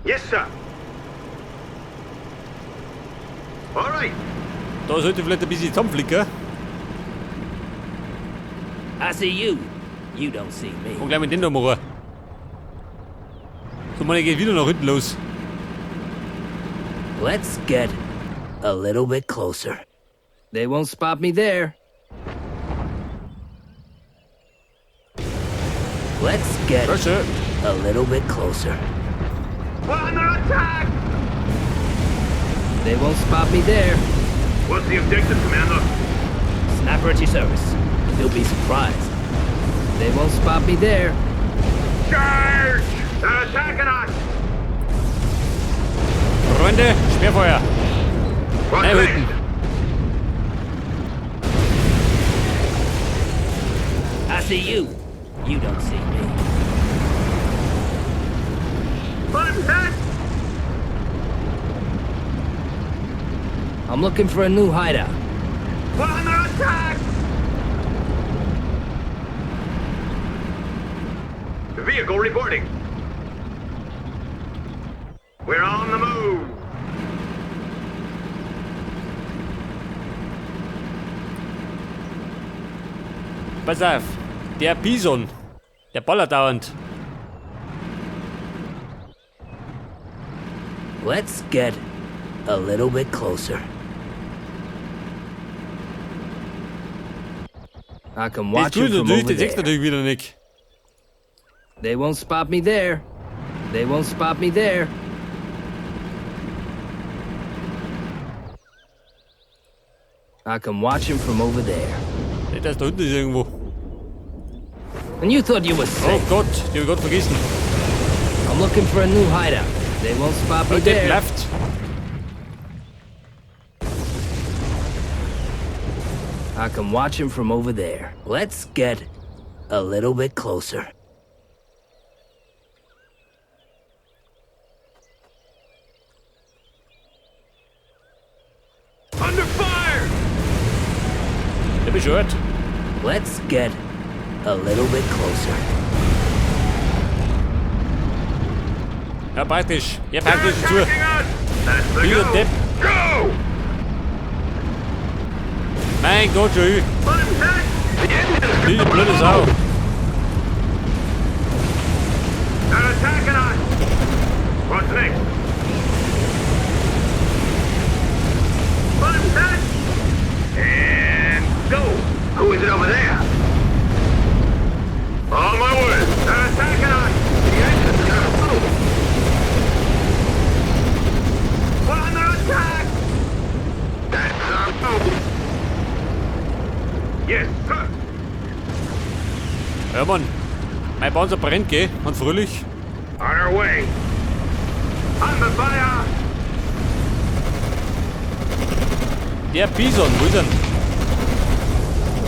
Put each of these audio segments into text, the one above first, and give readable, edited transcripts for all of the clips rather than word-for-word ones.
Yes, sir. All right. Da sollte vielleicht ein bisschen zusammenflicken. I see you. You don't see me. Und gleich mit dem da machen. So, man, geht wieder nach hinten los. Let's get a little bit closer. They won't spot me there. Let's get Scheiße. a little bit closer. We're under attack! They won't spot me there. What's the objective, Commander? Sniper at your service. You'll be surprised. They won't spot me there. Charge! They're attacking us! Freunde, Sperrfeuer. What's Nein, next? hinten. I see you. You don't see me. I'm hit! I'm looking for a new hideout. We're under attack! Vehicle reporting. We're on the move. Pass auf. Der Bison. Der ballert dauernd. Let's get a little bit closer. I can Das watch him tut from natürlich, over den siehst du there. natürlich wieder nicht. They won't spot me there. They won't spot me there. I can watch him from over there. Der ist da hinten ist irgendwo. And you thought you were Oh safe. Gott, die hab ich grad vergessen. I'm looking for a new hideout. They won't spot me Oh, der there. läuft. I can watch him from over there. Let's get a little bit closer. Under fire! Der bescheuert. Let's get a little bit closer. Ja, praktisch. Ja, They're praktisch zu. attacking us! That's the Wieder go! Depp. Go! Mein Gott, schon. I'm hit! The engine's Diese blöde Sau. They're attacking us! What's next? I'm hit! And go! Who is it over there? On my way! They're attacking us! The engine's gotta move! We're under attack! That's our move! Yes, sir! Ja, Mann. Mein Panzer brennt, gell? Und fröhlich. On our way! Under fire! Der Bison, wo ist er?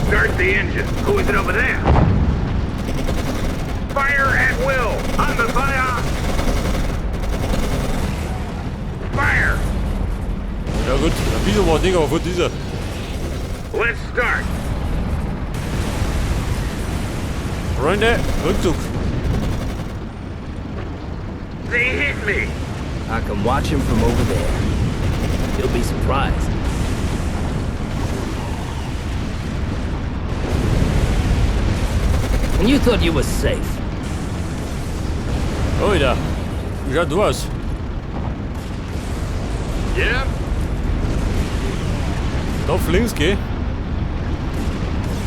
Start the engine. Who is it over there? Fire at will. Under fire. Fire. Ja gut, der Bison war nicht, aber von dieser. Let's start. Freunde, Rückzug. They hit me. I can watch him from over there. You'll be surprised. And you thought you were safe. Alter, wie schaut du aus? Yeah. Da auf links, gell?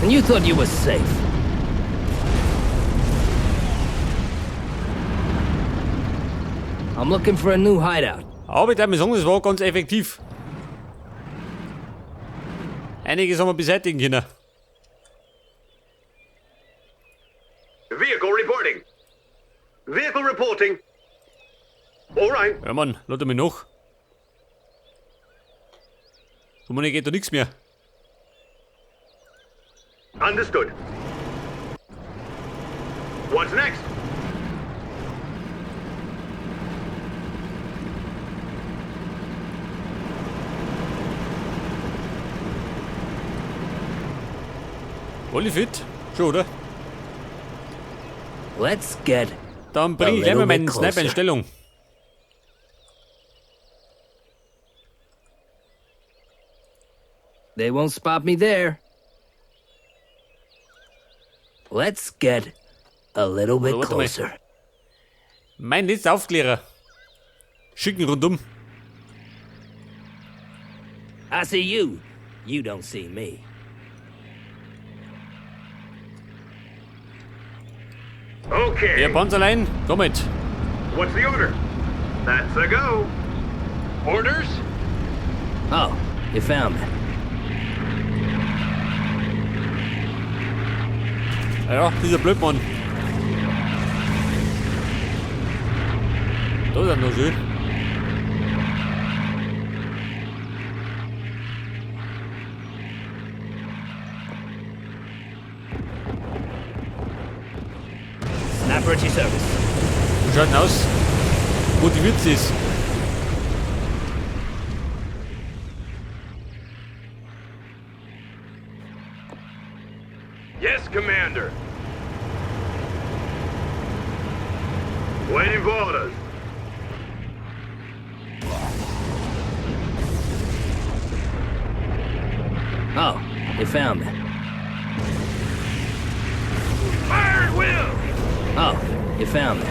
And you thought you were safe. I'm looking for a new hideout. Aber ich darf mir sagen, das war ganz effektiv. Einiges haben wir beseitigen können. Vehicle reporting. Vehicle reporting. All right. Ja Mann, lad mich noch. So Mann, geht da nichts mehr. Understood. What's next? Alle fit? Schon, oder? Let's get Dann bring ich gleich mal little bit meinen Sniper in closer. Stellung. They won't spot me there. Let's get a little bit Warte mal. closer. Mein letzter Aufklärer. Schicken rundum. I see you. You don't see me. Okay. Der Panzerlein, komm mit. What's the order? That's a go. Orders? Oh, you found me. Ah Ja, dieser Blödmann. Da ist er noch schön. Sniper at your service. Wie schaut denn aus? Motiviert sie ist. Yes, Commander. Waiting for orders. Oh, you found me. Fire at will. Oh, you found me.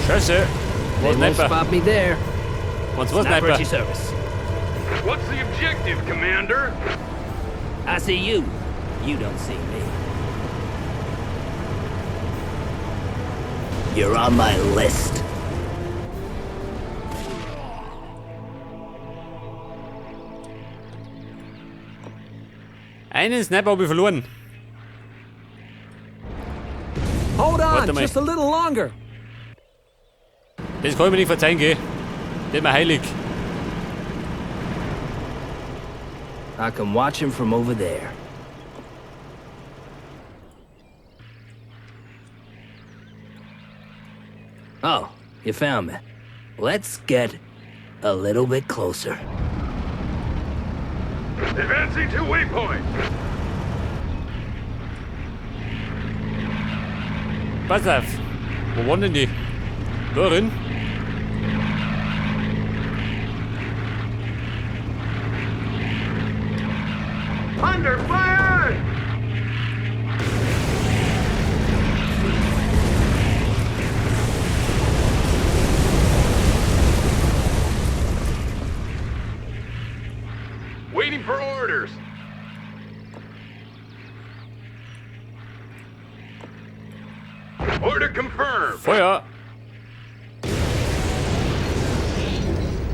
Scheiße. They Was won't Sniper? spot me there. Was war Sniper at Sniper? your service. What's the objective, Commander? I see you. You don't see me. You're on my list. Einen Sniper habe ich verloren. Hold on, Warte mal. just a little longer. Das kann ich mir nicht verzeihen, gell? Das ist mir heilig. I can watch him from over there. Oh, you found me. Let's get a little bit closer. Advancing to waypoint. Pass auf. Wo waren denn die? Da drin? Under fire! Waiting for orders. Order confirmed. Feuer!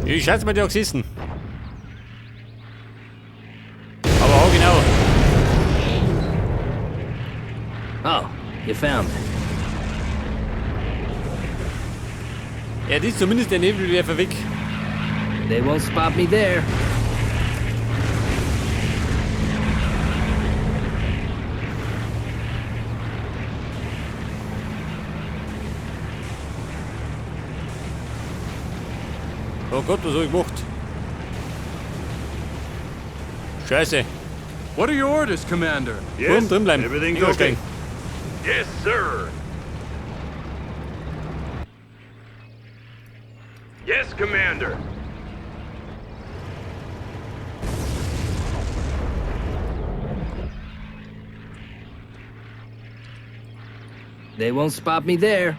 Ich schätze mal, die gesessen. Aber hau genau. Oh, you found me. Er ist zumindest der Nebelwerfer weg. They won't spot me there. Oh Gott, was hab ich gemacht? Scheiße. What are your orders, Commander? Yes, drin bleiben. Everything's Übersteigen. okay. Yes, sir. Yes, Commander. They won't spot me there.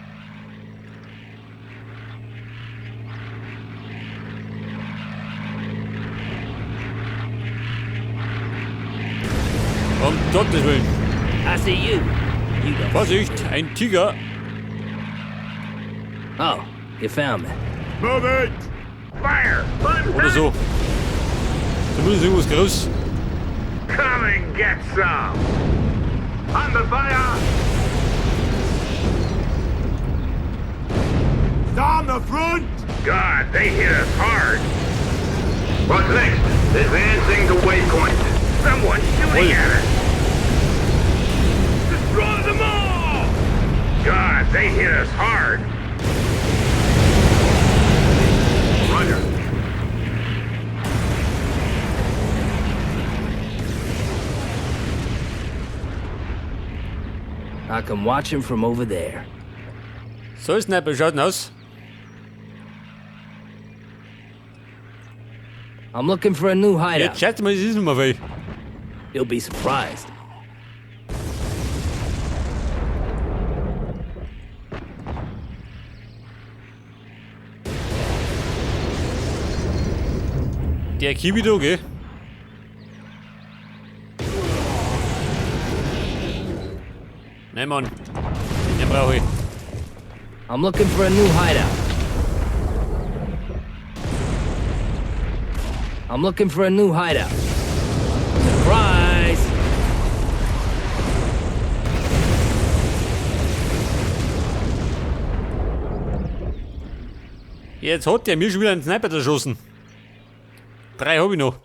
Um Gottes Willen. I see you. You don't. see Vorsicht, me. ein Tiger. Oh, you found me. Move it! Fire! Oder so. Zumindest irgendwas groß. Come and get some! Under fire! Down the front! God, they hit us hard! What's next? Advancing to waypoint. Someone's shooting Oi. at us! Destroy them all! God, they hit us hard! Roger. I can watch him from over there. So, Sniper, schaut denn aus? I'm looking for a new hideout. Jetzt schätze mal, es ist nicht mehr viel. You'll be surprised. Der Kiwi da, gell? Nein, Mann. Den brauche ich. I'm looking for a new hideout. I'm looking for a new hideout. Surprise! Jetzt hat der mir schon wieder einen Sniper erschossen. 3 hab ich noch.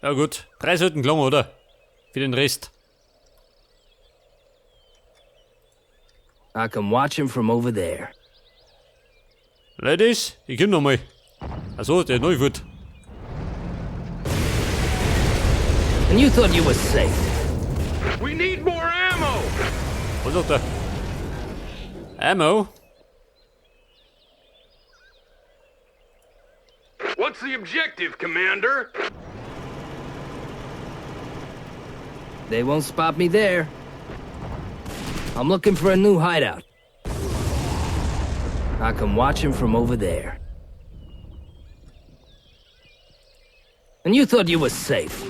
Ja gut, 3 sollten gelangen, oder? Für den Rest. I can watch him from over there. Ladies, ich komm noch mal. Achso, der ist neu fort. And you thought you were safe. We need more ammo! Was sagt er? Ammo? What's the objective, Commander? They won't spot me there. I'm looking for a new hideout. I can watch him from over there. And you thought you were safe.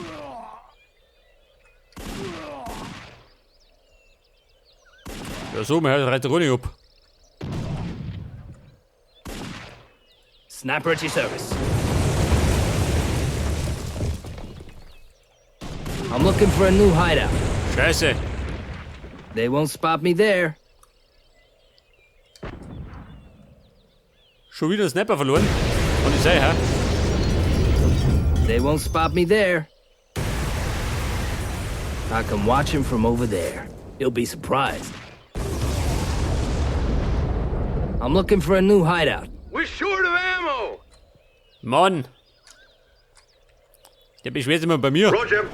Ja, so, mir reicht der gar nicht ab. Sniper at your service. I'm looking for a new hideout. Scheiße. They won't spot me there. Schon wieder einen Sniper verloren. Kann nicht sein, hä? They won't spot me there. I can watch him from over there. You'll be surprised. I'm looking for a new hideout. We're short of ammo! Mann! Der beschwert sich immer bei mir. Roger.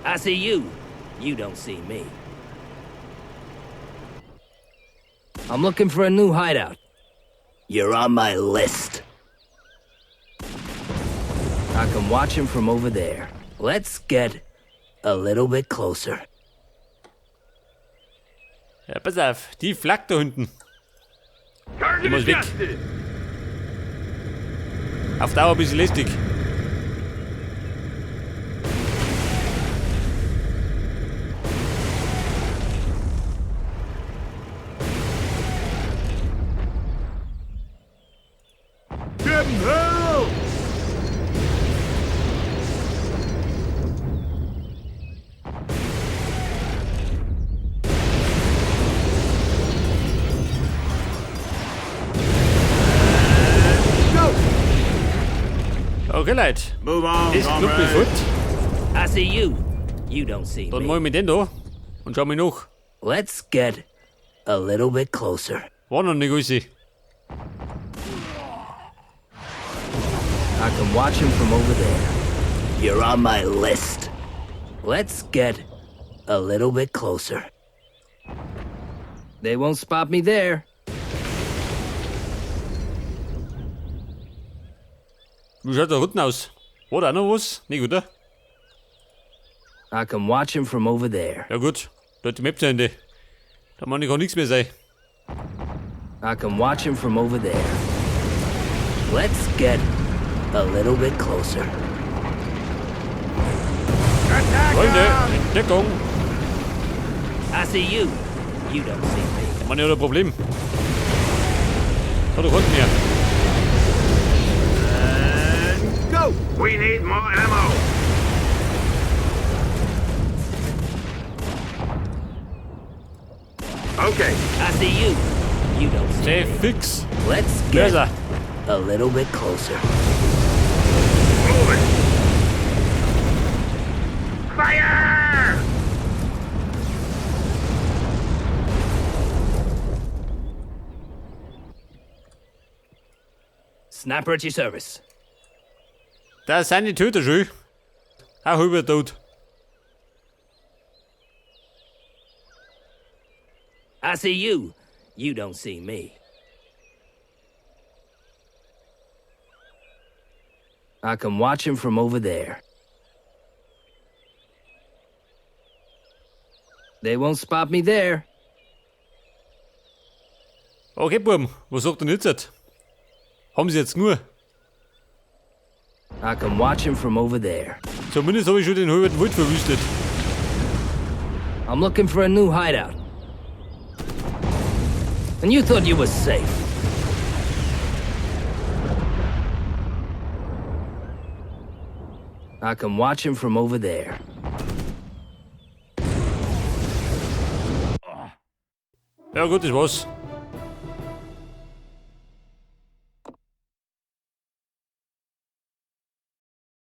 I see you. You don't see me. I'm looking for a new hideout. You're on my list. I can watch him from over there. Let's get a little bit closer. Ja, pass auf, die Flak da hinten. Target Die muss weg. adjusted! Auf Dauer ein bisschen lästig. Give him hell! Okay, Leute. Move on, Das Club ist fort. I see you. You don't see Dann me. mach ich mit den da und schau mich nach. Let's get a little bit closer. War noch nicht alles. I can watch him from over there. You're on my list. Let's get a little bit closer. They won't spot me there. Wie schaut da unten aus? War da auch noch was? Nicht, oder? I can watch him from over there. Ja gut, da hat die Map zu Ende. Da kann ich gar nichts mehr sein. I can watch him from over there. Let's get a little bit closer. Freunde, Entdeckung. I see you. You don't see me. Der Mann hat ein Problem. So, du kommst mir. Go! We need more ammo! Okay. I see you. You don't see Steh me. fix. Let's get Besser. a little bit closer. Move it! Fire! Sniper at your service. Der Sanitäter schön. Auch halber tot. I see you. You don't see me. I can watch him from over there. They won't spot me there. Okay, Buben, was sagt denn jetzt? Haben sie jetzt nur? I can watch him from over there. Zumindest habe ich schon den halben Wald verwüstet. I'm looking for a new hideout. And you thought you were safe. I can watch him from over there. Ja gut, das war's.